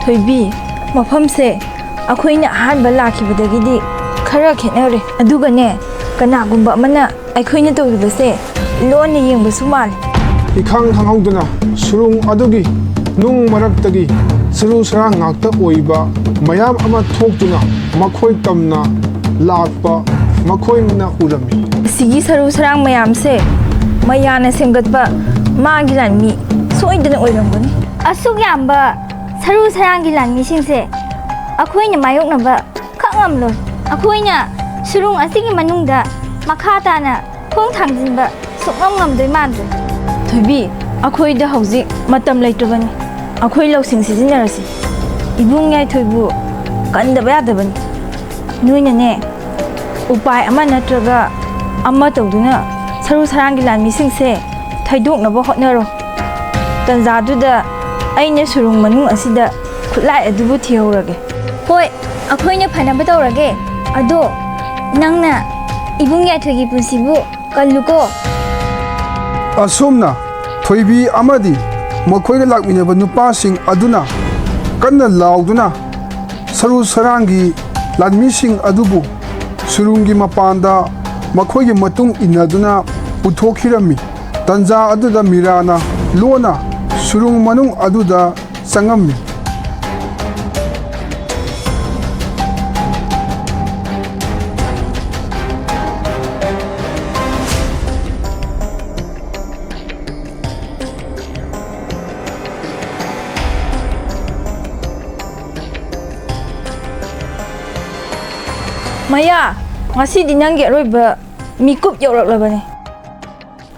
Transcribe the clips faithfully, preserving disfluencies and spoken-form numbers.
ꯊꯣꯏꯕꯤ, ꯃꯐꯝꯁꯦ ꯑꯩꯈꯣꯏꯅ ꯑꯍꯥꯟꯕ ꯂꯥꯛꯈꯤꯕꯗꯒꯤꯗꯤ ꯈꯔ ꯈꯦꯠꯅꯔꯦ꯫ ꯑꯗꯨꯒꯅꯦ, ꯀꯅꯥꯒꯨꯝꯕ ꯑꯃꯅ ꯑꯩꯈꯣꯏꯅ ꯇꯧꯔꯤꯕꯁꯦ ꯂꯣꯟꯅ ꯌꯦꯡꯕꯁꯨ ꯃꯥꯜꯂꯤ꯫ ꯏꯈꯪ ꯈꯪꯍꯧꯗꯅ ꯁꯨꯔꯨꯡ ꯑꯗꯨꯒꯤ ꯅꯨꯡ ꯃꯔꯛꯇꯒꯤ ꯁꯔꯨ ꯁꯔꯥꯡ ꯉꯥꯛꯇ ꯑꯣꯏꯕ ꯃꯌꯥꯝ ꯑꯃ ꯊꯣꯛꯇꯨꯅ ꯃꯈꯣꯏ ꯇꯝꯅ ꯂꯥꯛꯄ ꯃꯈꯣꯏꯅ ꯎꯔꯝꯃꯤ꯫ ꯑꯁꯤꯒꯤ ꯁꯔꯨ ꯁꯔꯥꯡ ꯃꯌꯥꯝꯁꯦ ꯃꯌꯥꯅ ꯁꯦꯝꯒꯠꯄ ꯃꯥꯒꯤ ꯂꯥꯟꯃꯤ ꯁꯣꯏꯗꯅ ꯑꯣꯏꯔꯝꯒꯅꯤ꯫ ꯑꯁꯨꯛ ꯌꯥꯝꯕ ꯁꯔꯨ ꯁꯔꯥꯡꯒꯤ ꯂꯥꯟꯃꯤꯁꯤꯡꯁꯦ ꯑꯩꯈꯣꯏꯅ ꯃꯥꯌꯣꯛꯅꯕ ꯈꯛ ꯉꯝꯂꯣꯏ꯫ ꯑꯩꯈꯣꯏꯅ ꯁꯨꯔꯨꯡ ꯑꯁꯤꯒꯤ ꯃꯅꯨꯡꯗ ꯃꯈꯥ ꯇꯥꯅ ꯈꯣꯡ ꯊꯥꯡꯖꯤꯟꯕ ꯁꯨꯛꯉꯝ ꯉꯝꯗꯣꯏ ꯃꯥꯟꯗ꯭ꯔꯦ꯫ ꯊꯣꯏꯕꯤ, ꯑꯩꯈꯣꯏꯗ ꯍꯧꯖꯤꯛ ꯃꯇꯝ ꯂꯩꯇ꯭ꯔꯕꯅꯤ꯫ ꯑꯩꯈꯣꯏ ꯂꯧꯁꯤꯡ ꯁꯤꯖꯤꯟꯅꯔꯁꯤ꯫ ꯏꯕꯨꯡ ꯌꯥꯏꯊꯣꯏꯕꯨ ꯀꯟꯗꯕ ꯌꯥꯗꯕꯅꯤ꯫ ꯅꯣꯏꯅꯅꯦ, ꯎꯄꯥꯏ ꯑꯃ ꯅꯠꯇ꯭ꯔꯒ ꯑꯃ ꯇꯧꯗꯨꯅ ꯁꯔꯨ ꯁꯔꯥꯡꯒꯤ ꯂꯥꯟꯃꯤꯁꯤꯡꯁꯦ ꯊꯩꯗꯣꯛꯅꯕ ꯍꯣꯠꯅꯔꯣ꯫ ꯇꯟꯖꯥꯗꯨꯗ ꯑꯩꯅ ꯁꯨꯔꯨꯡ ꯃꯅꯨꯡ ꯑꯁꯤꯗ ꯈꯨꯠꯂꯥꯏ ꯑꯗꯨꯕꯨ ꯊꯤꯍꯧꯔꯒꯦ꯫ ꯍꯣꯏ, ꯑꯩꯈꯣꯏꯅ ꯐꯅꯕ ꯇꯧꯔꯒꯦ꯫ ꯑꯗꯣ ꯅꯪꯅ ꯏꯕꯨꯡ ꯌꯥꯏꯊꯣꯏꯒꯤ ꯄꯨꯟꯁꯤꯕꯨ ꯀꯜꯂꯨꯀꯣ꯫ ꯑꯁꯨꯝꯅ ꯊꯣꯏꯕꯤ ꯑꯃꯗꯤ ꯃꯈꯣꯏꯒ ꯂꯥꯛꯃꯤꯟꯅꯕ ꯅꯨꯄꯥꯁꯤꯡ ꯑꯗꯨꯅ ꯀꯟꯅ ꯂꯥꯎꯗꯨꯅ ꯁꯔꯨ ꯁꯔꯥꯡꯒꯤ ꯂꯥꯟꯃꯤꯁꯤꯡ ꯑꯗꯨꯕꯨ ꯁꯨꯔꯨꯡꯒꯤ ꯃꯄꯥꯟꯗ ꯃꯈꯣꯏꯒꯤ ꯃꯇꯨꯡ ꯏꯟꯅꯗꯨꯅ ꯄꯨꯊꯣꯛꯈꯤꯔꯝꯃꯤ꯫ ꯇꯟꯖꯥ ꯑꯗꯨꯗ ꯃꯤꯔꯥꯅ ꯂꯣꯟꯅ ꯁꯨꯔꯨꯡ ꯃꯅꯨꯡ ꯑꯗꯨꯗ ꯆꯪꯉꯝꯃꯤ꯫ ꯃꯌꯥ, ꯉꯁꯤꯗꯤ ꯅꯪꯒꯤ ꯑꯔꯣꯏꯕ ꯃꯤꯀꯨꯞ ꯌꯧꯔꯛꯂꯕꯅꯤ꯫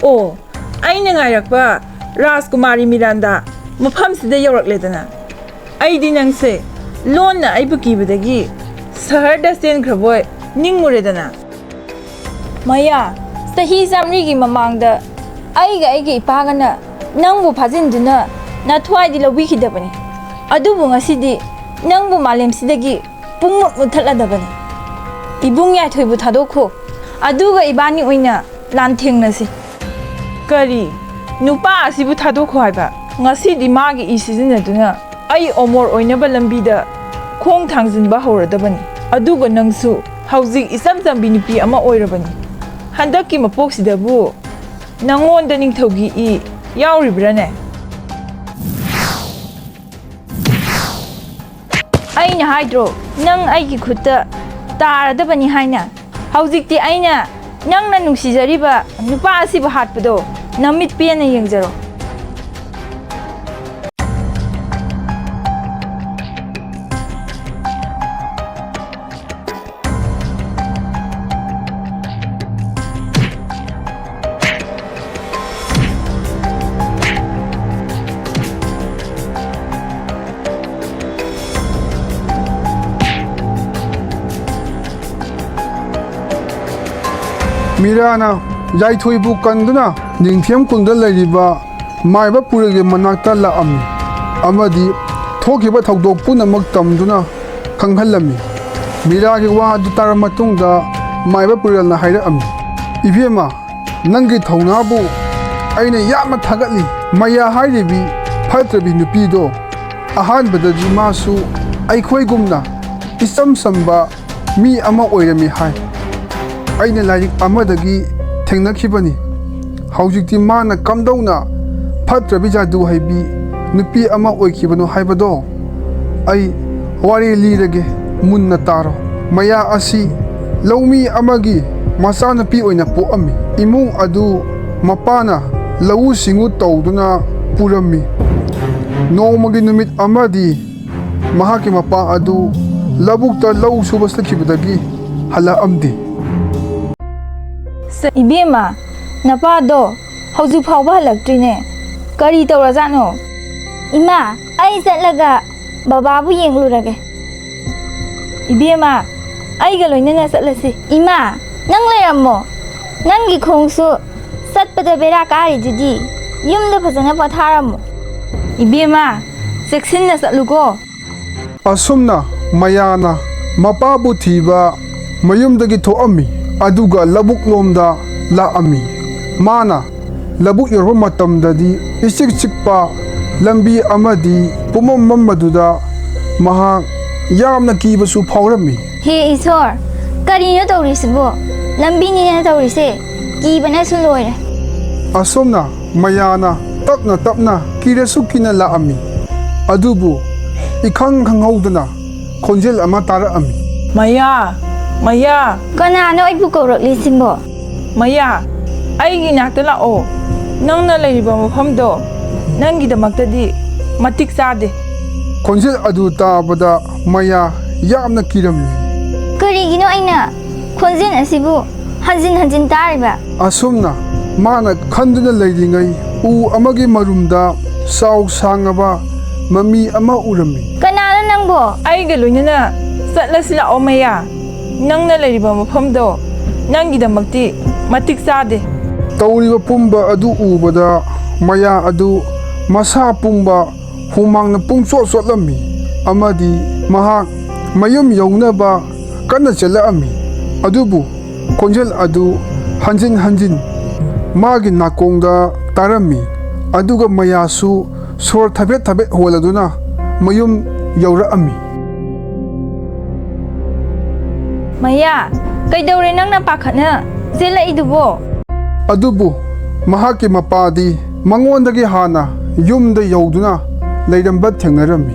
ꯑꯣ, ꯑꯩꯅ ꯉꯥꯏꯔꯛꯄ ꯔꯥꯖꯀꯨꯃꯥꯔꯤ ꯃꯤꯔꯥꯟꯗꯥ ꯃꯐꯝꯁꯤꯗ ꯌꯧꯔꯛꯂꯦꯗꯅ꯫ ꯑꯩꯗꯤ ꯅꯪꯁꯦ ꯂꯣꯟꯅ ꯑꯩꯕꯨ ꯀꯤꯕꯗꯒꯤ ꯁꯍꯔꯗ ꯆꯦꯟꯈ꯭ꯔꯕꯣꯏ ꯅꯤꯡꯉꯨꯔꯦꯗꯅ꯫ ꯃꯌꯥ, ꯆꯍꯤ ꯆꯥꯃꯔꯤꯒꯤ ꯃꯃꯥꯡꯗ ꯑꯩꯒ ꯑꯩꯒꯤ ꯏꯄꯥꯒꯅ ꯅꯪꯕꯨ ꯐꯥꯖꯤꯟꯗꯨꯅ ꯅꯊ꯭ꯋꯥꯏꯗꯤ ꯂꯧꯕꯤꯈꯤꯗꯕꯅꯤ꯫ ꯑꯗꯨꯕꯨ ꯉꯁꯤꯗꯤ ꯅꯪꯕꯨ ꯃꯥꯂꯦꯝꯁꯤꯗꯒꯤ ꯄꯨꯡꯃꯨꯠ ꯃꯨꯠꯊꯠꯂꯗꯕꯅꯤ꯫ ꯏꯕꯨꯡ ꯌꯥꯏꯊꯣꯏꯕꯨ ꯊꯥꯗꯣꯛꯈꯣ, ꯑꯗꯨꯒ ꯏꯕꯥꯅꯤ ꯑꯣꯏꯅ ꯂꯥꯟꯊꯦꯡꯅꯁꯤ꯫ ꯀꯔꯤ? ꯅꯨꯄꯥ ꯑꯁꯤꯕꯨ ꯊꯥꯗꯣꯛꯈꯣ ꯍꯥꯏꯕ? ꯉꯁꯤꯗꯤ ꯃꯥꯒꯤ ꯏ ꯁꯤꯖꯤꯟꯅꯗꯨꯅ ꯑꯩ ꯑꯃꯣꯔ ꯑꯣꯏꯅꯕ ꯂꯝꯕꯤꯗ ꯈꯣꯡ ꯊꯥꯡꯖꯤꯟꯕ ꯍꯧꯔꯗꯕꯅꯤ꯫ ꯑꯗꯨꯒ ꯅꯪꯁꯨ ꯍꯧꯖꯤꯛ ꯏꯆꯝ ꯆꯝꯕꯤ ꯅꯨꯄꯤ ꯑꯃ ꯑꯣꯏꯔꯕꯅꯤ꯫ ꯍꯟꯗꯛꯀꯤ ꯃꯄꯣꯛꯁꯤꯗꯕꯨ ꯅꯪꯉꯣꯟꯗ ꯅꯤꯡꯊꯧꯒꯤ ꯏ ꯌꯥꯎꯔꯤꯕ꯭ꯔꯥꯅꯦ? ꯑꯩꯅ ꯍꯥꯏꯗ꯭ꯔꯣ, ꯅꯪ ꯑꯩꯒꯤ ꯈꯨꯠꯇ ꯇꯥꯔꯗꯕꯅꯤ ꯍꯥꯏꯅ? ꯍꯧꯖꯤꯛꯇꯤ ꯑꯩꯅ ꯅꯪꯅ ꯅꯨꯡꯁꯤꯖꯔꯤꯕ ꯅꯨꯄꯥ ꯑꯁꯤꯕꯨ ꯍꯥꯠꯄꯗꯣ ꯅꯃꯤꯠ ꯄꯦꯟꯅ ꯌꯦꯡꯖꯔꯣ꯫ ꯃꯤꯔꯥꯅ ꯌꯥꯏꯊꯣꯏꯕꯨ ꯀꯟꯗꯨꯅ ꯅꯤꯡꯊꯦꯝ ꯈꯨꯜꯗ ꯂꯩꯔꯤꯕ ꯃꯥꯏꯕ ꯄꯨꯔꯦꯜꯒꯤ ꯃꯅꯥꯛꯇ ꯂꯥꯛꯑꯝꯃꯤ ꯑꯃꯗꯤ ꯊꯣꯛꯈꯤꯕ ꯊꯧꯗꯣꯛ ꯄꯨꯝꯅꯃꯛ ꯇꯝꯗꯨꯅ ꯈꯪꯍꯜꯂꯝꯃꯤ꯫ ꯃꯤꯔꯥꯒꯤ ꯋꯥ ꯑꯗꯨ ꯇꯥꯔꯕ ꯃꯇꯨꯡꯗ ꯃꯥꯏꯕ ꯄꯨꯔꯦꯜꯅ ꯍꯥꯏꯔꯛꯑꯝꯃꯤ, "ꯏꯕꯦꯝꯃ, ꯅꯪꯒꯤ ꯊꯧꯅꯥꯕꯨ ꯑꯩꯅ ꯌꯥꯝꯅ ꯊꯥꯒꯠꯂꯤ꯫ ꯃꯌꯥ ꯍꯥꯏꯔꯤꯕꯤ ꯐꯠꯇ꯭ꯔꯕꯤ ꯅꯨꯄꯤꯗꯣ ꯑꯍꯥꯟꯕꯗꯗꯤ ꯃꯥꯁꯨ ꯑꯩꯈꯣꯏꯒꯨꯝꯅ ꯏꯆꯝ ꯆꯝꯕ ꯃꯤ ꯑꯃ ꯑꯣꯏꯔꯝꯃꯤ ꯍꯥꯏ꯫ ꯑꯩꯅ ꯂꯥꯏꯔꯤꯛ ꯑꯃꯗꯒꯤ ꯊꯦꯡꯅꯈꯤꯕꯅꯤ꯫ ꯍꯧꯖꯤꯛꯇꯤ ꯃꯥꯅ ꯀꯝꯗꯧꯅ ꯐꯠꯇ꯭ꯔꯕꯤ ꯖꯥꯗꯨ ꯍꯩꯕꯤ ꯅꯨꯄꯤ ꯑꯃ ꯑꯣꯏꯈꯤꯕꯅꯣ ꯍꯥꯏꯕꯗꯣ ꯑꯩ ꯋꯥꯔꯤ ꯂꯤꯔꯒꯦ, ꯃꯨꯟꯅ ꯇꯥꯔꯣ꯫ ꯃꯌꯥ ꯑꯁꯤ ꯂꯧꯃꯤ ꯑꯃꯒꯤ ꯃꯆꯥꯅꯨꯄꯤ ꯑꯣꯏꯅ ꯄꯣꯛꯑꯝꯃꯤ꯫ ꯏꯃꯨꯡ ꯑꯗꯨ ꯃꯄꯥꯅ ꯂꯧꯎ ꯁꯤꯡꯎ ꯇꯧꯗꯨꯅ ꯄꯨꯔꯝꯃꯤ꯫ ꯅꯣꯡꯃꯒꯤ ꯅꯨꯃꯤꯠ ꯑꯃꯗꯤ ꯃꯍꯥꯛꯀꯤ ꯃꯄꯥ ꯑꯗꯨ ꯂꯧꯕꯨꯛꯇ ꯂꯧ ꯁꯨꯕ ꯆꯠꯈꯤꯕꯗꯒꯤ ꯍꯜꯂꯛꯑꯝꯗꯦ꯫ ꯁ-, ꯏꯕꯦꯝꯃ, ꯅꯄꯥꯗꯣ ꯍꯧꯖꯤꯛ ꯐꯥꯎꯕ ꯍꯜꯂꯛꯇ꯭ꯔꯤꯅꯦ꯫ ꯀꯔꯤ ꯇꯧꯔꯖꯥꯠꯅꯣ? ꯏꯃꯥ, ꯑꯩ ꯆꯠꯂꯒ ꯕꯕꯥꯕꯨ ꯌꯦꯡꯂꯨꯔꯒꯦ꯫ ꯏꯕꯦꯝꯃ, ꯑꯩꯒ ꯂꯣꯏꯅꯅ ꯆꯠꯂꯁꯤ꯫ ꯏꯃꯥ, ꯅꯪ ꯂꯩꯔꯝꯃꯣ꯫ ꯅꯪꯒꯤ ꯈꯣꯡꯁꯨ ꯆꯠꯄꯗ ꯕꯦꯔꯥ ꯀꯥꯔꯤꯗꯨꯗꯤ꯫ ꯌꯨꯝꯗ ꯐꯖꯅ ꯄꯣꯊꯥꯔꯝꯃꯣ꯫ ꯏꯕꯦꯝꯃ, ꯆꯦꯛꯁꯤꯟꯅ ꯆꯠꯂꯨꯀꯣ꯫ ꯑꯁꯨꯝꯅ ꯃꯌꯥꯅ ꯃꯄꯥꯕꯨ ꯊꯤꯕ ꯃꯌꯨꯝꯗꯒꯤ ꯊꯣꯛꯑꯝꯃꯤ, ꯑꯗꯨꯒ ꯂꯧꯕꯨꯛ ꯂꯣꯝꯗ ꯂꯥꯛꯑꯝꯃꯤ꯫ ꯃꯥꯅ ꯂꯧꯕꯨꯛ ꯌꯧꯔꯛꯄ ꯃꯇꯝꯗꯗꯤ ꯏꯆꯤꯛ ꯆꯤꯛꯄ ꯂꯝꯕꯤ ꯑꯃꯗꯤ ꯄꯨꯝꯃꯝ ꯃꯝꯕꯗꯨꯗ ꯃꯍꯥꯛ ꯌꯥꯝꯅ ꯀꯤꯕꯁꯨ ꯐꯥꯎꯔꯝꯃꯤ꯫ ꯍꯦ ꯏꯁꯣꯔ, ꯀꯔꯤꯅꯣ ꯇꯧꯔꯤꯁꯤꯕꯣ? ꯂꯝꯕꯤꯅꯤꯅ ꯇꯧꯔꯤꯁꯦ, ꯀꯤꯕꯅꯁꯨ ꯂꯣꯏꯔꯦ꯫ ꯑꯁꯣꯝꯅ ꯃꯌꯥꯅ ꯇꯞꯅ ꯇꯞꯅ ꯀꯤꯔꯁꯨ ꯀꯤꯅ ꯂꯥꯛꯑꯝꯃꯤ꯫ ꯑꯗꯨꯕꯨ ꯏꯈꯪ ꯈꯪꯍꯧꯗꯅ ꯈꯣꯟꯖꯦꯜ ꯑꯃ ꯇꯥꯔꯛꯑꯝꯃꯤ꯫ "ꯃꯌꯥ! ꯃꯌꯥ!" ꯀꯅꯥꯅꯣ ꯑꯩꯕꯨ ꯀꯧꯔꯛꯂꯤꯁꯤꯕꯣ? "ꯃꯌꯥ, ꯑꯩꯒꯤ ꯏꯅꯥꯛꯇ ꯂꯥꯛꯑꯣ꯫ ꯅꯪꯅ ꯂꯩꯔꯤꯕ ꯃꯐꯝꯗꯣ ꯅꯪꯒꯤꯗꯃꯛꯇꯗꯤ ꯃꯇꯤꯛ ꯆꯥꯗꯦ꯫" ꯈꯣꯟꯖꯦꯜ ꯑꯗꯨ ꯇꯥꯕꯗ ꯃꯌꯥ ꯌꯥꯝꯅ ꯀꯤꯔꯝꯃꯤ꯫ ꯀꯔꯤꯒꯤꯅꯣ ꯑꯩꯅ ꯈꯣꯟꯖꯦꯜ ꯑꯁꯤꯕꯨ ꯍꯟꯖꯤꯟ ꯍꯟꯖꯤꯟ ꯇꯥꯔꯤꯕ? ꯑꯁꯨꯝꯅ ꯃꯥꯅ ꯈꯟꯗꯨꯅ ꯂꯩꯔꯤꯉꯩ ꯎ ꯑꯃꯒꯤ ꯃꯔꯨꯝꯗ ꯆꯥꯎ ꯁꯥꯡꯉꯕ ꯃꯃꯤ ꯑꯃ ꯎꯔꯝꯃꯤ꯫ "ꯀꯅꯥꯅꯣ ꯅꯪꯕꯣ?" "ꯑꯩꯒ ꯂꯣꯏꯅꯅ ꯆꯠꯂꯁꯤ ꯂꯥꯛꯑꯣ ꯃꯌꯥ꯫ ꯅꯪꯅ ꯂꯩꯔꯤꯕ ꯃꯐꯝꯗꯣ ꯅꯪꯒꯤꯗꯃꯛꯇꯤ ꯃꯇꯤꯛ ꯆꯥꯗꯦ꯫" ꯇꯧꯔꯤꯕ ꯄꯨꯝꯕ ꯑꯗꯨ ꯎꯕꯗ ꯃꯌꯥ ꯑꯗꯨ ꯃꯁꯥ ꯄꯨꯝꯕ ꯍꯨꯃꯥꯡꯅ ꯄꯨꯡꯆꯣꯠ ꯆꯣꯠꯂꯝꯃꯤ ꯑꯃꯗꯤ ꯃꯍꯥꯛ ꯃꯌꯨꯝ ꯌꯧꯅꯕ ꯀꯟꯅ ꯆꯦꯜꯂꯛꯑꯝꯃꯤ꯫ ꯑꯗꯨꯕꯨ ꯈꯣꯟꯖꯦꯜ ꯑꯗꯨ ꯍꯟꯖꯤꯟ ꯍꯟꯖꯤꯟ ꯃꯥꯒꯤ ꯅꯥꯀꯣꯡꯗ ꯇꯥꯔꯝꯃꯤ, ꯑꯗꯨꯒ ꯃꯌꯥꯁꯨ ꯁꯣꯔ ꯊꯕꯦꯠ ꯊꯕꯦꯠ ꯍꯣꯜꯂꯗꯨꯅ ꯃꯌꯨꯝ ꯌꯧꯔꯛꯑꯝꯃꯤ꯫ "ꯃꯌꯥ, ꯀꯩꯗꯧꯔꯦ ꯅꯪꯅ ꯄꯥꯈꯠꯅ ꯆꯦꯜꯂꯛꯏꯗꯨꯕꯣ?" ꯑꯗꯨꯕꯨ ꯃꯍꯥꯛꯀꯤ ꯃꯄꯥꯗꯤ ꯃꯉꯣꯟꯗꯒꯤ ꯍꯥꯟꯅ ꯌꯨꯝꯗ ꯌꯧꯗꯨꯅ ꯂꯩꯔꯝꯕ ꯊꯦꯡꯅꯔꯝꯃꯤ꯫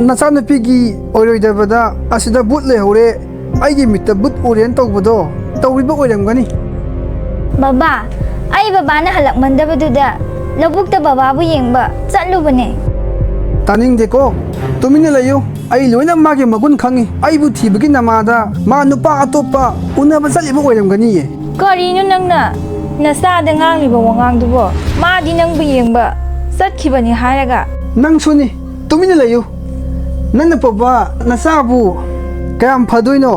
"ꯅꯆꯥꯅꯨꯄꯤꯒꯤ ꯑꯣꯏꯔꯣꯏꯗꯕꯗ ꯑꯁꯤꯗ ꯕꯨꯠ ꯂꯩꯍꯧꯔꯦ, ꯑꯩꯒꯤ ꯃꯤꯠꯇ ꯕꯨꯠ ꯎꯔꯦꯅ ꯇꯧꯕꯗꯣ ꯇꯧꯔꯤꯕ ꯑꯣꯏꯔꯝꯒꯅꯤ꯫" "ꯕꯕꯥ, ꯑꯩ ꯕꯕꯥꯅ ꯍꯜꯂꯛꯃꯟꯗꯕꯗꯨꯗ ꯂꯧꯕꯨꯛꯇ ꯕꯕꯥꯕꯨ ꯌꯦꯡꯕ ꯆꯠꯂꯨꯕꯅꯦ꯫" "ꯇꯥꯅꯤꯡꯗꯦꯀꯣ, ꯇꯨꯃꯤꯟꯅ ꯂꯩꯌꯨ꯫ ꯑꯩ ꯂꯣꯏꯅ ꯃꯥꯒꯤ ꯃꯒꯨꯟ ꯈꯪꯉꯤ꯫ ꯑꯩꯕꯨ ꯊꯤꯕꯒꯤ ꯅꯃꯥꯗ ꯃꯥ ꯅꯨꯄꯥ ꯑꯇꯣꯞꯄ ꯎꯅꯕ ꯆꯠꯂꯤꯕ ꯑꯣꯏꯔꯝꯒꯅꯤꯌꯦ꯫" "ꯀꯔꯤꯅꯣ ꯅꯪꯅ ꯅꯆꯥꯗ ꯉꯥꯡꯂꯤꯕ ꯋꯥꯉꯥꯡꯗꯨꯕꯣ? ꯃꯥꯗꯤ ꯅꯪꯕꯨ ꯌꯦꯡꯕ ꯆꯠꯈꯤꯕꯅꯤ ꯍꯥꯏꯔꯒ꯫" "ꯅꯪꯁꯨꯅꯤ, ꯇꯨꯃꯤꯟꯅ ꯂꯩꯌꯨ꯫ ꯅꯪꯅ ꯄꯣꯛꯄ ꯅꯆꯥꯕꯨ ꯀꯌꯥꯝ ꯐꯗꯣꯏꯅꯣ?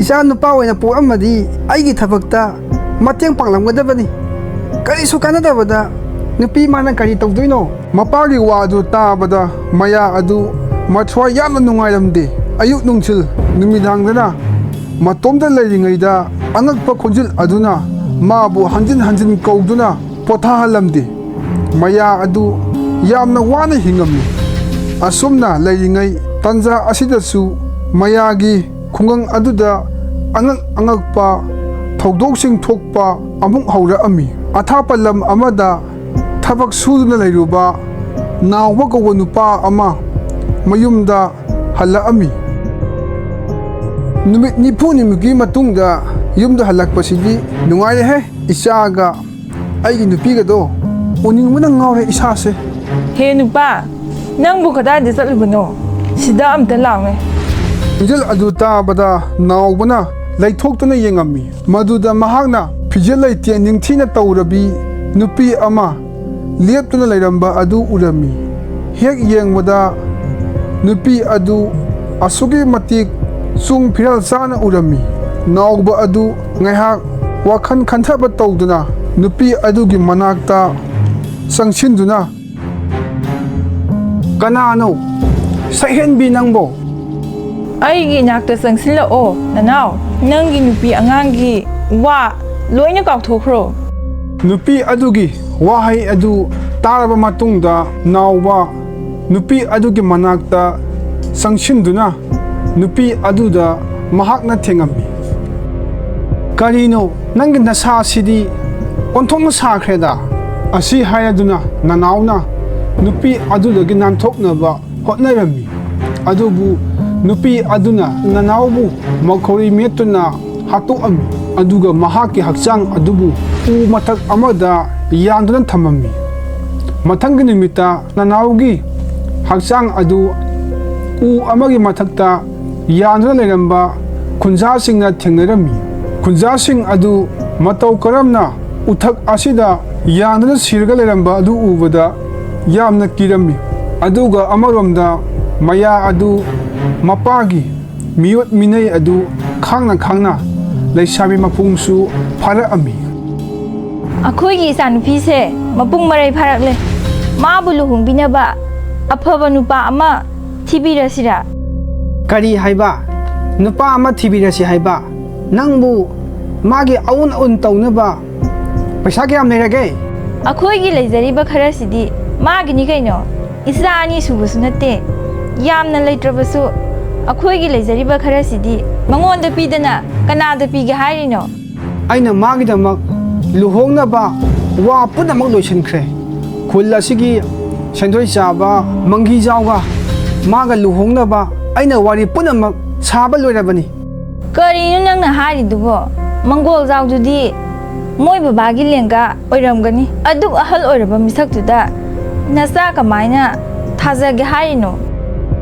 ꯏꯆꯥ ꯅꯨꯄꯥ ꯑꯣꯏꯅ ꯄꯣꯛꯑꯝꯃꯗꯤ ꯑꯩꯒꯤ ꯊꯕꯛꯇ ꯃꯇꯦꯡ ꯄꯥꯡꯂꯝꯒꯗꯕꯅꯤ꯫ ꯀꯔꯤꯁꯨ ꯀꯥꯟꯅꯗꯕꯗ ꯅꯨꯄꯤ ꯃꯥꯅ ꯀꯔꯤ ꯇꯧꯗꯣꯏꯅꯣ?" ꯃꯄꯥꯒꯤ ꯋꯥ ꯑꯗꯨ ꯇꯥꯕꯗ ꯃꯌꯥ ꯑꯗꯨ ꯃꯊ꯭ꯋꯥꯏ ꯌꯥꯝꯅ ꯅꯨꯡꯉꯥꯏꯔꯝꯗꯦ꯫ ꯑꯌꯨꯛ ꯅꯨꯡꯊꯤꯜ ꯅꯨꯃꯤꯗꯥꯡꯗꯅ ꯃꯇꯣꯝꯇ ꯂꯩꯔꯤꯉꯩꯗ ꯑꯉꯛꯄ ꯈꯣꯟꯖꯦꯜ ꯑꯗꯨꯅ ꯃꯥꯕꯨ ꯍꯟꯖꯤꯟ ꯍꯟꯖꯤꯟ ꯀꯧꯗꯨꯅ ꯄꯣꯊꯥꯍꯜꯂꯝꯗꯦ꯫ ꯃꯌꯥ ꯑꯗꯨ ꯌꯥꯝꯅ ꯋꯥꯅ ꯍꯤꯡꯉꯝꯃꯤ꯫ ꯑꯁꯨꯝꯅ ꯂꯩꯔꯤꯉꯩ ꯇꯥꯟꯖꯥ ꯑꯁꯤꯗꯁꯨ ꯃꯌꯥꯒꯤ ꯈꯨꯡꯒꯪ ꯑꯗꯨꯗ ꯑꯉꯛ ꯑꯉꯛꯄ ꯊꯧꯗꯣꯛꯁꯤꯡ ꯊꯣꯛꯄ ꯑꯃꯨꯛ ꯍꯧꯔꯛꯑꯝꯃꯤ꯫ ꯑꯊꯥꯞꯄ ꯂꯝ ꯑꯃꯗ ꯊꯕꯛ ꯁꯨꯗꯨꯅ ꯂꯩꯔꯨꯕ ꯅꯥꯎꯕ ꯀꯧꯕ ꯅꯨꯄꯥ ꯑꯃ ꯃꯌꯨꯝꯗ ꯍꯜꯂꯛꯑꯝꯃꯤ꯫ ꯅꯨꯃꯤꯠ ꯅꯤꯐꯨꯅꯤꯃꯨꯛꯀꯤ ꯃꯇꯨꯡꯗ ꯌꯨꯝꯗ ꯍꯜꯂꯛꯄꯁꯤꯗꯤ ꯅꯨꯡꯉꯥꯏꯔꯦꯍꯦ꯫ ꯏꯆꯥꯒ ꯑꯩꯒꯤ ꯅꯨꯄꯤꯒꯗꯣ ꯎꯅꯤꯡꯕꯅ ꯉꯥꯎꯔꯦ ꯏꯁꯥꯁꯦ꯫ ꯍꯦ ꯅꯨꯄꯥ, ꯅꯪꯕꯨ ꯀꯗꯥꯏꯗ ꯆꯠꯂꯨꯕꯅꯣ? ꯁꯤꯗ ꯑꯝꯇ ꯂꯥꯛꯑꯣꯅꯦ꯫ ꯈꯣꯟꯖꯦꯜ ꯑꯗꯨ ꯇꯥꯕꯗ ꯅꯥꯎꯕꯅ ꯂꯩꯊꯣꯛꯇꯨꯅ ꯌꯦꯡꯉꯝꯃꯤ꯫ ꯃꯗꯨꯗ ꯃꯍꯥꯛꯅ ꯐꯤꯖꯦꯠ ꯂꯩꯇꯦꯡ ꯅꯤꯡꯊꯤꯅ ꯇꯧꯔꯕꯤ ꯅꯨꯄꯤ ꯑꯃ ꯂꯦꯞꯇꯨꯅ ꯂꯩꯔꯝꯕ ꯑꯗꯨ ꯎꯔꯝꯃꯤ꯫ ꯍꯦꯛ ꯌꯦꯡꯕꯗ ꯅꯨꯄꯤ ꯑꯗꯨ ꯑꯁꯨꯛꯀꯤ ꯃꯇꯤꯛ ꯆꯨꯡ ꯐꯤꯔꯥꯜ ꯆꯥꯅ ꯎꯔꯝꯃꯤ꯫ ꯅꯥꯎꯕ ꯑꯗꯨ ꯉꯥꯏꯍꯥꯛ ꯋꯥꯈꯜ ꯈꯟꯊꯕ ꯇꯧꯗꯨꯅ ꯅꯨꯄꯤ ꯑꯗꯨꯒꯤ ꯃꯅꯥꯛꯇ ꯆꯪꯁꯤꯟꯗꯨꯅ, "ꯀꯅꯥꯅꯣ? ꯁꯛꯍꯦꯟꯕꯤ ꯅꯪꯕꯣ?" "ꯑꯩꯒꯤ ꯏꯅꯥꯛꯇ ꯆꯪꯁꯤꯜꯂꯛꯑꯣ, ꯅꯅꯥꯎ꯫ ꯅꯪꯒꯤ ꯅꯨꯄꯤ ꯑꯉꯥꯡꯒꯤ ꯋꯥ ꯂꯣꯏꯅ ꯀꯥꯎꯊꯣꯛꯈ꯭ꯔꯣ꯫" ꯅꯨꯄꯤ ꯑꯗꯨꯒꯤ ꯋꯥꯍꯩ ꯑꯗꯨ ꯇꯥꯔꯕ ꯃꯇꯨꯡꯗ, ꯅꯥꯎꯕ ꯅꯨꯄꯤ ꯑꯗꯨꯒꯤ ꯃꯅꯥꯛꯇ ꯆꯪꯁꯤꯟꯗꯨꯅ ꯅꯨꯄꯤ ꯑꯗꯨꯗ ꯃꯍꯥꯛꯅ ꯊꯦꯡꯉꯝꯃꯤ꯫ "ꯀꯔꯤꯅꯣ, ꯅꯪꯒꯤ ꯅꯁꯥꯁꯤꯗꯤ ꯑꯣꯟꯊꯣꯛꯅ ꯁꯥꯈ꯭ꯔꯦꯗ!" ꯑꯁꯤ ꯍꯥꯏꯔꯗꯨꯅ ꯅꯅꯥꯎꯅ ꯅꯨꯄꯤ ꯑꯗꯨꯗꯒꯤ ꯅꯥꯟꯊꯣꯛꯅꯕ ꯍꯣꯠꯅꯔꯝꯃꯤ꯫ ꯑꯗꯨꯕꯨ ꯅꯨꯄꯤ ꯑꯗꯨꯅ ꯅꯅꯥꯎꯕꯨ ꯃꯈꯧꯔꯤ ꯃꯦꯠꯇꯨꯅ ꯍꯥꯠꯇꯣꯛꯑꯝꯃꯤ꯫ ꯑꯗꯨꯒ ꯃꯍꯥꯛꯀꯤ ꯍꯛꯆꯥꯡ ꯑꯗꯨꯕꯨ ꯎ ꯃꯊꯛ ꯑꯃꯗ ꯌꯥꯟꯗꯨꯅ ꯊꯝꯃꯝꯃꯤ꯫ ꯃꯊꯪꯒꯤ ꯅꯨꯃꯤꯠꯇ ꯅꯅꯥꯎꯒꯤ ꯍꯛꯆꯥꯡ ꯑꯗꯨ ꯎ ꯑꯃꯒꯤ ꯃꯊꯛꯇ ꯌꯥꯟꯗꯨꯅ ꯂꯩꯔꯝꯕ ꯈꯨꯟꯖꯥꯁꯤꯡꯅ ꯊꯦꯡꯅꯔꯝꯃꯤ꯫ ꯈꯨꯟꯖꯥꯁꯤꯡ ꯑꯗꯨ ꯃꯇꯧ ꯀꯔꯝꯅ ꯎꯊꯛ ꯑꯁꯤꯗ ꯌꯥꯟꯗꯨꯅ ꯁꯤꯔꯒ ꯂꯩꯔꯝꯕ ꯑꯗꯨ ꯎꯕꯗ ꯌꯥꯝꯅ ꯀꯤꯔꯝꯃꯤ꯫ ꯑꯗꯨꯒ ꯑꯃꯔꯣꯝꯗ ꯃꯌꯥ ꯑꯗꯨ ꯃꯄꯥꯒꯤ ꯃꯤꯑꯣꯠ ꯃꯤꯅꯩ ꯑꯗꯨ ꯈꯥꯡꯅ ꯈꯥꯡꯅ ꯂꯩꯁꯥꯕꯤ ꯃꯄꯨꯡꯁꯨ ꯐꯥꯔꯛꯑꯝꯃꯤ꯫ "ꯑꯩꯈꯣꯏꯒꯤ ꯏꯆꯥꯅꯨꯄꯤꯁꯦ ꯃꯄꯨꯡ ꯃꯔꯩ ꯐꯥꯔꯛꯂꯦ꯫ ꯃꯥꯕꯨ ꯂꯨꯍꯣꯡꯕꯤꯅꯕ ꯑꯐꯕ ꯅꯨꯄꯥ ꯑꯃ ꯊꯤꯕꯤꯔꯁꯤꯔꯥ?" "ꯀꯔꯤ ꯍꯥꯏꯕ? ꯅꯨꯄꯥ ꯑꯃ ꯊꯤꯕꯤꯔꯁꯤ ꯍꯥꯏꯕ? ꯅꯪꯕꯨ ꯃꯥꯒꯤ ꯑꯎꯟ ꯑꯎꯟ ꯇꯧꯅꯕ ꯄꯩꯁꯥ ꯀꯌꯥꯝ ꯂꯩꯔꯒꯦ?" "ꯑꯩꯈꯣꯏꯒꯤ ꯂꯩꯖꯔꯤꯕ ꯈꯔꯁꯤꯗꯤ ꯃꯥꯒꯤꯅꯤ ꯀꯩꯅꯣ, ꯏꯆꯥ ꯑꯅꯤ ꯁꯨꯕꯁꯨ ꯅꯠꯇꯦ꯫ ꯌꯥꯝꯅ ꯂꯩꯇ꯭ꯔꯕꯁꯨ ꯑꯩꯈꯣꯏꯒꯤ ꯂꯩꯖꯔꯤꯕ ꯈꯔꯁꯤꯗꯤ ꯃꯉꯣꯟꯗ ꯄꯤꯗꯅ ꯀꯅꯥꯗ ꯄꯤꯒꯦ ꯍꯥꯏꯔꯤꯅꯣ? ꯑꯩꯅ ꯃꯥꯒꯤꯗꯃꯛ ꯂꯨꯍꯣꯡꯅꯕ ꯋꯥ ꯄꯨꯝꯅꯃꯛ ꯂꯣꯏꯁꯤꯟꯈ꯭ꯔꯦ꯫ ꯈꯨꯜ ꯑꯁꯤꯒꯤ ꯁꯦꯟꯗꯣꯏ ꯆꯥꯕ ꯃꯪꯒꯤꯖꯥꯎꯒ ꯃꯥꯒ ꯂꯨꯍꯣꯡꯅꯕ ꯑꯩꯅ ꯋꯥꯔꯤ ꯄꯨꯝꯅꯃꯛ ꯁꯥꯕ ꯂꯣꯏꯔꯕꯅꯤ꯫ ꯀꯔꯤꯅꯣ ꯅꯪꯅ ꯍꯥꯏꯔꯤꯗꯨꯕꯣ? ꯃꯪꯒꯣꯜꯖꯥꯎꯗꯨꯗꯤ ꯃꯣꯏ ꯕꯕꯥꯒꯤ ꯂꯦꯡꯒꯥ ꯑꯣꯏꯔꯝꯒꯅꯤ꯫ ꯑꯗꯨꯛ ꯑꯍꯜ ꯑꯣꯏꯔꯕ ꯃꯤꯁꯛꯇꯨꯗ ꯅꯆꯥ ꯀꯃꯥꯏꯅ ꯊꯥꯖꯒꯦ ꯍꯥꯏꯔꯤꯅꯣ?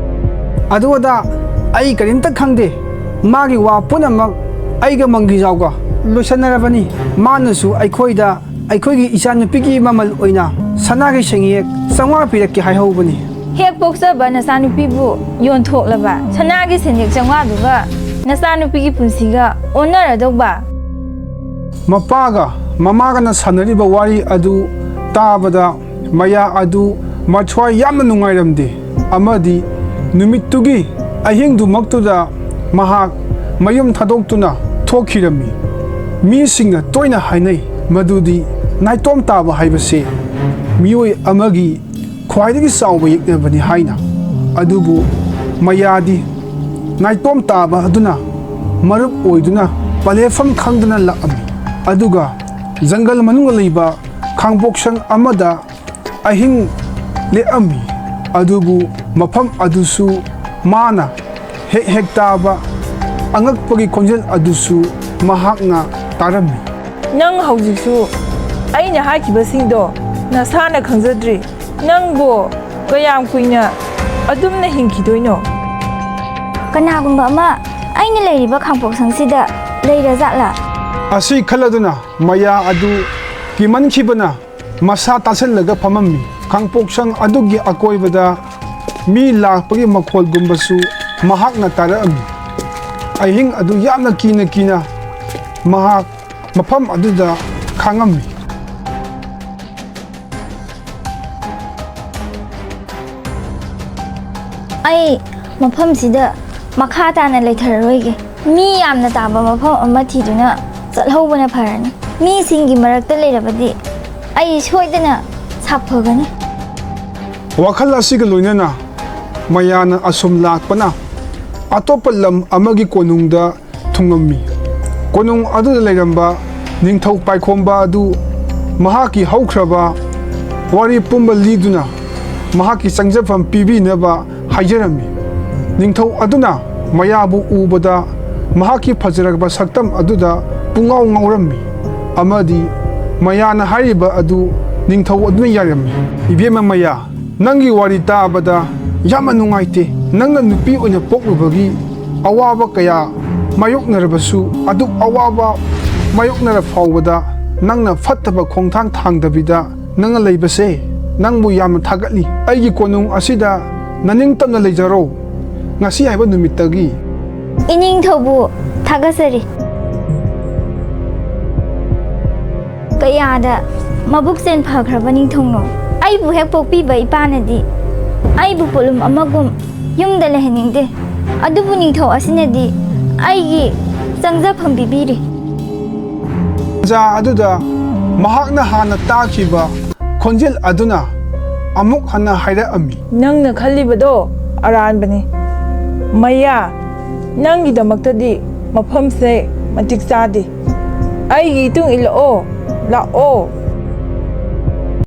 ꯑꯗꯨ ꯑꯗꯥ ꯑꯩ ꯀꯔꯤꯝꯇ ꯈꯪꯗꯦ꯫ ꯃꯥꯒꯤ ꯋꯥ ꯄꯨꯝꯅꯃꯛ ꯑꯩꯒ ꯃꯪꯒꯤꯖꯥꯎꯒ ꯂꯣꯏꯁꯟꯅꯔꯕꯅꯤ꯫ ꯃꯥꯅꯁꯨ ꯑꯩꯈꯣꯏꯗ ꯑꯩꯈꯣꯏꯒꯤ ꯏꯆꯥꯅꯨꯄꯤꯒꯤ ꯃꯃꯜ ꯑꯣꯏꯅ ꯁꯅꯥꯒꯤ ꯁꯦꯟꯌꯦꯛ ꯆꯥꯝꯃꯉꯥ ꯄꯤꯔꯛꯀꯦ ꯍꯥꯏꯍꯧꯕꯅꯤ꯫ ꯍꯦꯛ ꯄꯣꯛꯆꯕ ꯅꯆꯥꯅꯨꯄꯤꯕꯨ ꯌꯣꯟꯊꯣꯛꯂꯕ ꯁꯅꯥꯒꯤ ꯁꯦꯟꯌꯦꯛ ꯆꯥꯝꯃꯉꯥꯗꯨꯒ ꯅꯆꯥꯅꯨꯄꯤꯒꯤ ꯄꯨꯟꯁꯤꯒ ꯑꯣꯟꯅꯔꯗꯧꯕ? ꯃꯄꯥꯒ ꯃꯃꯥꯒꯅ ꯁꯥꯟꯅꯔꯤꯕ ꯋꯥꯔꯤ ꯑꯗꯨ ꯇꯥꯕꯗ ꯃꯌꯥ ꯑꯗꯨ ꯃꯊ꯭ꯋꯥꯏ ꯌꯥꯝꯅ ꯅꯨꯡꯉꯥꯏꯔꯝꯗꯦ, ꯑꯃꯗꯤ ꯅꯨꯃꯤꯠꯇꯨꯒꯤ ꯑꯍꯤꯡꯗꯨꯃꯛꯇꯨꯗ ꯃꯍꯥꯛ ꯃꯌꯨꯝ ꯊꯥꯗꯣꯛꯇꯨꯅ ꯊꯣꯛꯈꯤꯔꯝꯃꯤ꯫ ꯃꯤꯁꯤꯡꯅ ꯇꯣꯏꯅ ꯍꯥꯏꯅꯩ ꯃꯗꯨꯗꯤ ꯅꯥꯏꯇꯣꯝ ꯇꯥꯕ ꯍꯥꯏꯕꯁꯦ ꯃꯤꯑꯣꯏ ꯑꯃꯒꯤ ꯈ꯭ꯋꯥꯏꯗꯒꯤ ꯆꯥꯎꯕ ꯌꯦꯛꯅꯕꯅꯤ ꯍꯥꯏꯅ꯫ ꯑꯗꯨꯕꯨ ꯃꯌꯥꯗꯤ ꯅꯥꯏꯇꯣꯝ ꯇꯥꯕ ꯑꯗꯨꯅ ꯃꯔꯨꯞ ꯑꯣꯏꯗꯨꯅ ꯄꯂꯦꯐꯝ ꯈꯪꯗꯅ ꯂꯥꯛꯑꯝꯃꯤ꯫ ꯑꯗꯨꯒ ꯖꯪꯒꯜ ꯃꯅꯨꯡꯗ ꯂꯩꯕ ꯈꯥꯡꯄꯣꯛꯁꯪ ꯑꯃꯗ ꯑꯍꯤꯡ ꯂꯦꯛꯑꯝꯃꯤ꯫ ꯑꯗꯨꯕꯨ ꯃꯐꯝ ꯑꯗꯨꯁꯨ ꯃꯥꯅ ꯍꯦꯛ ꯍꯦꯛ ꯇꯥꯕ ꯑꯉꯛꯄꯒꯤ ꯈꯣꯟꯖꯦꯜ ꯑꯗꯨꯁꯨ ꯃꯍꯥꯛꯅ ꯇꯥꯔꯝꯃꯤ꯫ ꯅꯪ ꯍꯧꯖꯤꯛꯁꯨ ꯑꯩꯅ ꯍꯥꯏꯈꯤꯕꯁꯤꯡꯗꯣ ꯅꯁꯥꯅ ꯈꯪꯖꯗ꯭ꯔꯤ꯫ ꯅꯪꯕꯨ ꯀꯌꯥꯝ ꯀꯨꯏꯅ ꯑꯗꯨꯝꯅ ꯍꯤꯡꯈꯤꯗꯣꯏꯅꯣ? ꯀꯅꯥꯒꯨꯝꯕ ꯑꯃ ꯑꯩꯅ ꯂꯩꯔꯤꯕ ꯈꯥꯡꯄꯣꯛꯁꯪꯁꯤꯗ ꯂꯩꯔꯖꯥꯠꯂꯥ? ꯑꯁꯤ ꯈꯜꯂꯗꯨꯅ ꯃꯌꯥ ꯑꯗꯨ ꯀꯤꯃꯟꯈꯤꯕꯅ ꯃꯁꯥ ꯇꯥꯁꯤꯜꯂꯒ ꯐꯝꯃꯝꯃꯤ꯫ ꯈꯥꯡꯄꯣꯛꯁꯪ ꯑꯗꯨꯒꯤ ꯑꯀꯣꯏꯕꯗ ꯃꯤ ꯂꯥꯛꯄꯒꯤ ꯃꯈꯣꯜꯒꯨꯝꯕꯁꯨ ꯃꯍꯥꯛꯅ ꯇꯥꯔꯛꯑꯝꯃꯤ꯫ ꯑꯍꯤꯡ ꯑꯗꯨ ꯌꯥꯝꯅ ꯀꯤꯅ ꯀꯤꯅ ꯃꯍꯥꯛ ꯃꯐꯝ ꯑꯗꯨꯗ ꯈꯥꯡꯉꯝꯃꯤ꯫ ꯑꯩ ꯃꯐꯝꯁꯤꯗ ꯃꯈꯥ ꯇꯥꯅ ꯂꯩꯊꯔꯔꯣꯏꯒꯦ꯫ ꯃꯤ ꯌꯥꯝꯅ ꯇꯥꯕ ꯃꯐꯝ ꯑꯃ ꯊꯤꯗꯨꯅ ꯆꯠꯍꯧꯕꯅ ꯐꯔꯅꯤ꯫ ꯃꯤꯁꯤꯡꯒꯤ ꯃꯔꯛꯇ ꯂꯩꯔꯕꯗꯤ ꯑꯩ ꯁꯣꯏꯗꯅ ꯁꯥꯐꯒꯅꯤ꯫ ꯋꯥꯈꯜ ꯑꯁꯤꯒ ꯂꯣꯏꯅꯅ ꯃꯌꯥꯅ ꯑꯁꯨꯝ ꯂꯥꯛꯄꯅ ꯑꯇꯣꯞꯄ ꯂꯝ ꯑꯃꯒꯤ ꯀꯣꯅꯨꯡꯗ ꯊꯨꯡꯉꯝꯃꯤ꯫ ꯀꯣꯅꯨꯡ ꯑꯗꯨꯗ ꯂꯩꯔꯝꯕ ꯅꯤꯡꯊꯧ ꯄꯥꯏꯈꯣꯝꯕ ꯑꯗꯨ ꯃꯍꯥꯛꯀꯤ ꯍꯧꯈ꯭ꯔꯕ ꯋꯥꯔꯤ ꯄꯨꯝꯕ ꯂꯤꯗꯨꯅ ꯃꯍꯥꯛꯀꯤ ꯆꯪꯖꯐꯝ ꯄꯤꯕꯤꯅꯕ ꯍꯥꯏꯖꯔꯝꯃꯤ꯫ ꯅꯤꯡꯊꯧ ꯑꯗꯨꯅ ꯃꯌꯥꯕꯨ ꯎꯕꯗ ꯃꯍꯥꯛꯀꯤ ꯐꯖꯔꯕ ꯁꯛꯇꯝ ꯑꯗꯨꯗ ꯄꯨꯡꯉꯥꯎ ꯉꯥꯎꯔꯝꯃꯤ ꯑꯃꯗꯤ ꯃꯌꯥꯅ ꯍꯥꯏꯔꯤꯕ ꯑꯗꯨ ꯅꯤꯡꯊꯧ ꯑꯗꯨꯅ ꯌꯥꯔꯝꯃꯤ꯫ "ꯏꯕꯦꯝꯃ ꯃꯌꯥ, ꯅꯪꯒꯤ ꯋꯥꯔꯤ ꯇꯥꯕꯗ ꯌꯥꯝꯅ ꯅꯨꯡꯉꯥꯏꯇꯦ꯫ ꯅꯪꯅ ꯅꯨꯄꯤ ꯑꯣꯏꯅ ꯄꯣꯛꯂꯨꯕꯒꯤ ꯑꯋꯥꯕ ꯀꯌꯥ ꯃꯥꯌꯣꯛꯅꯔꯕꯁꯨ, ꯑꯗꯨꯛ ꯑꯋꯥꯕ ꯃꯥꯌꯣꯛꯅꯔ ꯐꯥꯎꯕꯗ ꯅꯪꯅ ꯐꯠꯇꯕ ꯈꯣꯡꯊꯥꯡ ꯊꯥꯡꯗꯕꯤꯗ ꯅꯪꯅ ꯂꯩꯕꯁꯦ ꯅꯪꯕꯨ ꯌꯥꯝꯅ ꯊꯥꯒꯠꯂꯤ꯫ ꯑꯩꯒꯤ ꯀꯣꯅꯨꯡ ꯑꯁꯤꯗ ꯅꯅꯤꯡꯇꯝꯅ ꯂꯩꯖꯔꯣ꯫ ꯉꯁꯤ ꯍꯥꯏꯕ ꯅꯨꯃꯤꯠꯇꯒꯤ ꯏꯅꯤꯡꯊꯧꯕꯨ ꯊꯥꯒꯠꯆꯔꯤ꯫ ꯀꯌꯥꯗ ꯃꯕꯨꯛ ꯆꯦꯟ ꯐꯈ꯭ꯔꯕ ꯅꯤꯡꯊꯧꯅꯣ꯫ ꯑꯩꯕꯨ ꯍꯦꯛ ꯄꯣꯛꯄꯤꯕ ꯏꯄꯥꯅꯗꯤ ꯑꯩꯕꯨ ꯄꯣꯠꯂꯨꯝ ꯑꯃꯒꯨꯝ ꯌꯨꯝꯗ ꯂꯩꯍꯟꯅꯤꯡꯗꯦ꯫ ꯑꯗꯨꯕꯨ ꯅꯤꯡꯊꯧ ꯑꯁꯤꯅꯗꯤ ꯑꯩꯒꯤ ꯆꯪꯖꯐꯝ ꯄꯤꯕꯤꯔꯤ꯫ ꯇꯥꯟꯖꯥ ꯑꯗꯨꯗ ꯃꯍꯥꯛꯅ ꯍꯥꯟꯅ ꯇꯥꯈꯤꯕ ꯈꯣꯟꯖꯦꯜ ꯑꯗꯨꯅ ꯑꯃꯨꯛ ꯍꯟꯅ ꯍꯥꯏꯔꯛꯑꯝꯃꯤ꯫ "ꯅꯪꯅ ꯈꯜꯂꯤꯕꯗꯣ ꯑꯔꯥꯟꯕꯅꯤ꯫ ꯃꯌꯥ, ꯅꯪꯒꯤꯗꯃꯛꯇꯗꯤ ꯃꯐꯝꯁꯦ ꯃꯇꯤꯛ ꯆꯥꯗꯦ꯫ ꯑꯩꯒꯤ ꯏꯇꯨꯡ ꯏꯜꯂꯛꯑꯣ, ꯂꯥꯛꯑꯣ꯫